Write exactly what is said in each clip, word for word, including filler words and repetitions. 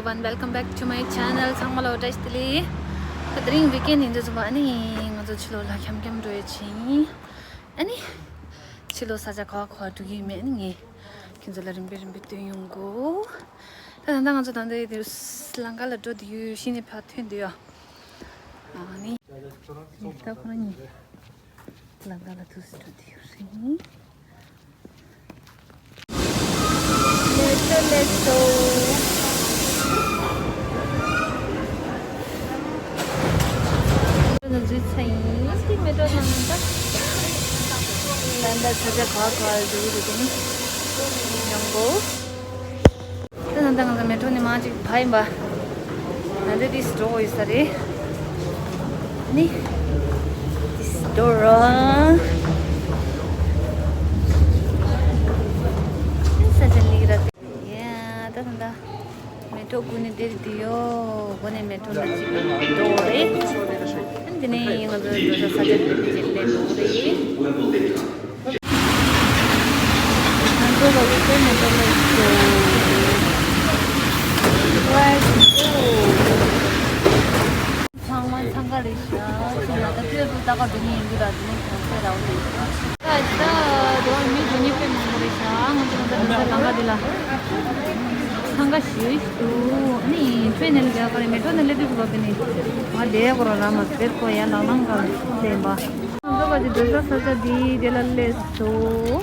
Everyone, welcome back to my channel. ཚང་མ་ལ་བཀྲ་ཤིས་བདེ་ལེགས། ད་དེ་རིང་ཝིག་ཨེན་ཡིན་དུས་ཙམ་པ་ཨ་ནི་ང་ཚོ་ཕྱི་ལོགས་ལ་འཁྱམ་འཁྱམ་འགྲོ་ཡས་ཕྱིན། ཨ་ནི་ཕྱི་ལོགས་ས་ཆ་ག་བ་ག་བ་འགྲོ་གི་ཡོད་མེད་ཨ་ནི་ངས་ཁྱེད་ཚོ་ལ་རིམ་པས་རིམ་པས་སྟོན་ཡོང་གོ། ད་ད་ལྟ་ང་ཚོ་ད་ལྟ་ཡོད་དུས་ལམ་ཁ་ལ་འགྲོ་བསྡད་ཡོད། གཞི་ནས་ཕར་ཐོན་བསྡད་ཡོད། ཨ་ནི་ད་ཁོ་རང་གཉིས། ལམ་ཁ་ལ་ཐུག་སེ་འགྲོ་དེ་ཡོད་རེད། མེ་ཏྲོ་སླེབས་སོང་། ང་འཛུལ་ཚར་ཡིན། དེ་མེ་ཏྲོ་ནང་ད། ད་ལྟ་ས་ཆ་ག་ག་འགྲོ་གི་འདུག་དེ་ནི་ཡོང་གོ། ད་ད་ལྟ་ང་ཚོ་མེ་ཏྲོ་ནས་མར་ཅིག་བབས་ཡིན་པ། ད་ལྟ་འདི་འགྲོ་ཡོད་ས་རེད། ནི། འདི་འགྲོ་ར། ས་ཆ་ནི་ར། ཡ། ད་ད་ལྟ་མེ་ཏྲོ་སྒུག་ནས་བསྡད་དེ་ཡོད། སྒུག་ནས་མེ་ཏྲོ་ལ་ཅིག་འགྲོ་རེད། ཨ་ནི་དེ་ནས་ང་ཚོ་འགྲོ་ས་ས་ཆ་འདི་འདི་ཅིག་སླེབས་འགྲོ་རེད། ང་ཚོ་ལ་ཡོད་པའི་མེ་ཏོག་ལ་ཡོད། ཚང་མ་འཚང་ཁ་རེད་ཤག་ཅི་ན་ད་སྤྲོས་པོ་ལྟ་ག་འགྲོ་ཉེན་ཡིན་གྱི་ར། དེ་ནས་གོང་ཚད་ར་བ་དེ་ད་ད་དེ་བ་མི་འགྲོ་ཉེན་དཔེ་མང་པོ་རེད་ཤག་ང་ཚོ་ད་ད་ལམ་ཁ་འདི་ལ་འཚང་ཁ་ཞེ་ཞིག་འདུག་ཨ་ནི་ཊེ་རེན་ནས་ལ་རྒྱག་ག་རེད། མེ་ཏྲོ་ནས་སླེབས་དུས་སུ་བབས་པས་ནི་ང་བསྡད་དགོས་ར། ལམ་མ་བསྡད་དགོས། ཡར་ལང་ལང་ག་བསྡད་པ། ང་ཚོ་བ་ཅིག་འགྲོ་ས་ས་ཆ་འདི་དེ་ལ་སླེབས་སོང་།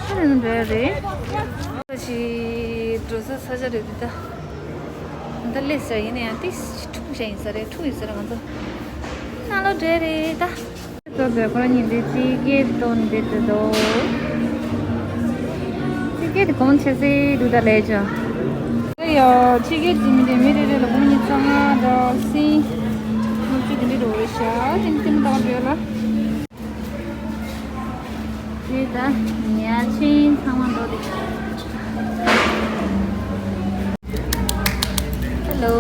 ཨ་ནི་འགྲོ་ཡ་རེད། ང་ཚོ་བ་ཅིག་འགྲོ་ས་ས་ཆ་རེད་འདི་ད། ད་སླེབས་ས་ཡིན་ན་ཡང་ཏིས་འཁྲུག་བྱ་ཡིན་ས་རེད། འཁྲུག་ཡིན་ས་རེད། ང་ཚོ་ནང་ལོགས་འགྲོ་ཡ་རེད་ད། ཚོ་བོད་ཁོ་རང་ཉིན་དེ་ཅི་སྐད་གཏོང་བསྡད་དེ་འདུག་ཅི་སྐད་དེ་གོང་ཆེ་སེ་འདུག་ད་ལས་ཅོ། ཨེ་ཡོ། ཅི་སྐད་དེ་མི་དེ་མི་རེ་རེ་ལ་གོང་ཉིན་ཚང་མ་འདྲ་སིན། ང་ཚོ་དེ་འདྲ་འགྲོ་རེད་ཤག་དེ་ནི་དེ་མི་ད་ག་འགྲོ་ཡ་ལ། དེ་ད་ཉལ་ཆེན་ཚང་མ་འགྲོ་དེ། Hello.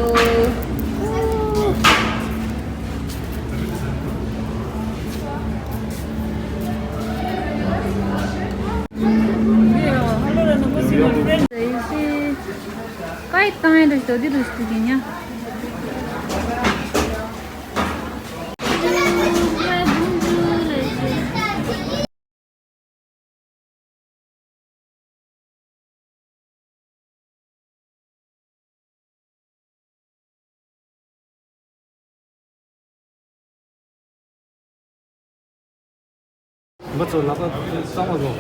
Kayi tanya do do di do stu dinya. མི་ཚོ་ལག་པ་གཙང་མ་བཟོ།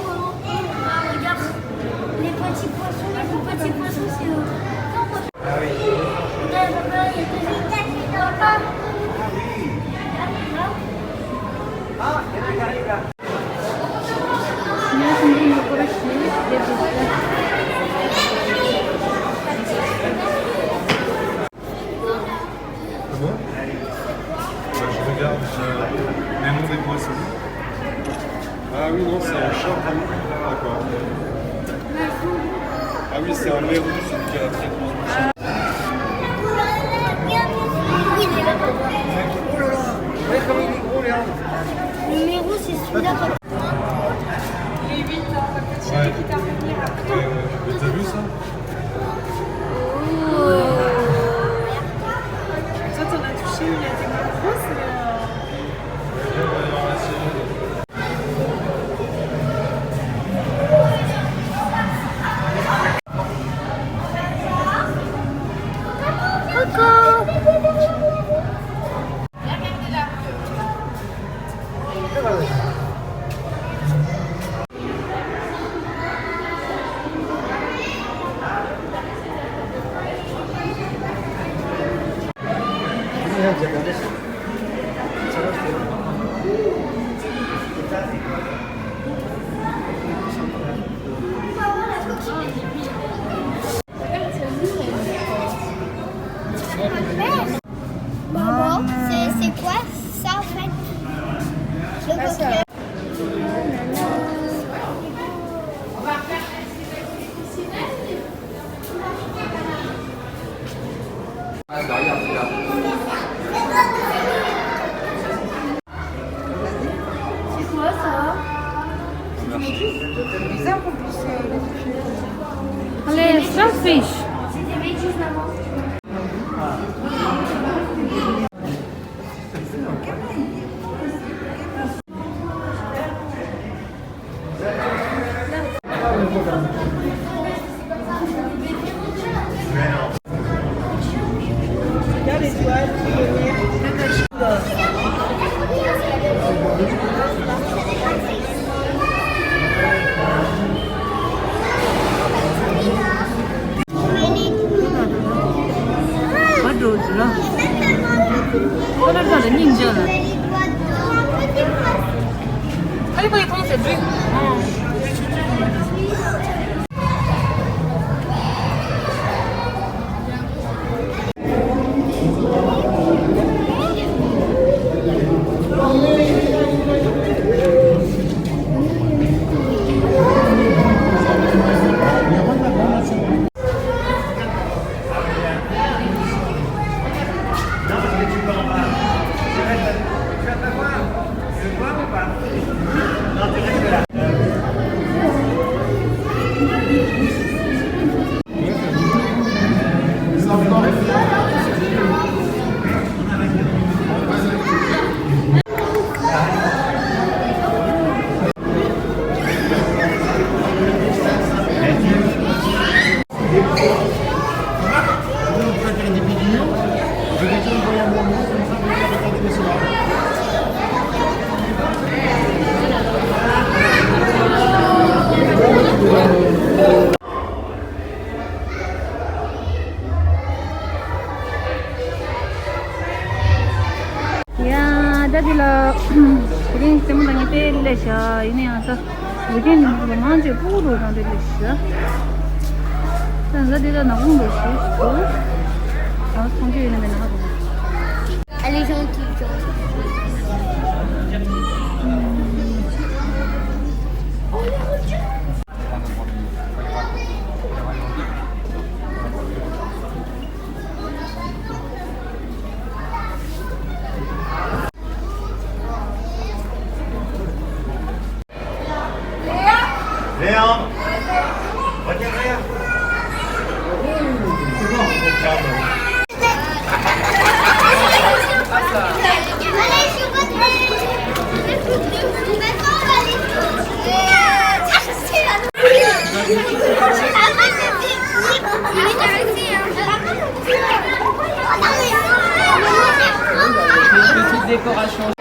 Regarde, les petits poissons, les plus petits poissons, c'est eux. Ah oui. Regarde, papa, il y a des petits poissons là-bas. Ah oui. Ah, il y en a qui arrivent là. Comment ? Bah, je regarde, euh, les noms des poissons. Ah oui, non, c'est un chat. D'accord. Ah oui, c'est un mérou, celui qui a un traitement. Oh là là, regarde comme il est gros, Léandre. Le mérou, c'est celui-là. Il est vite, hein, parce que c'est lui qui t'a fait venir après. Ouais, ouais, ouais. T'as vu ça ? Toi, t'en as touché, il y a des mains grosses, mais, euh, Maman, c'est, c'est quoi ça en fait ? Le coquillage. Some fish. ཡ། ད་འདི་ལ་དེ་རིང་སེམས་པ་ལ་ངས་དཔེ་སླེབས་ཤག་ཡིན་ན་ཡང་ད་འོས་འགན་མང་ཆེ་སྤུ་གུ་རང་དེ་སླེབས་ཤག་ད་ང་འདི་ལ་ནག་ཁུང་འགྲོ་ཞིག་འདུག་ད་ཚོང་ཆུ་ཡིན་ན་མེད་ན་ཧ་གོ། Elle est gentille, gentille. Léa. Retiens, Léa. C'est bon. Petite décoration.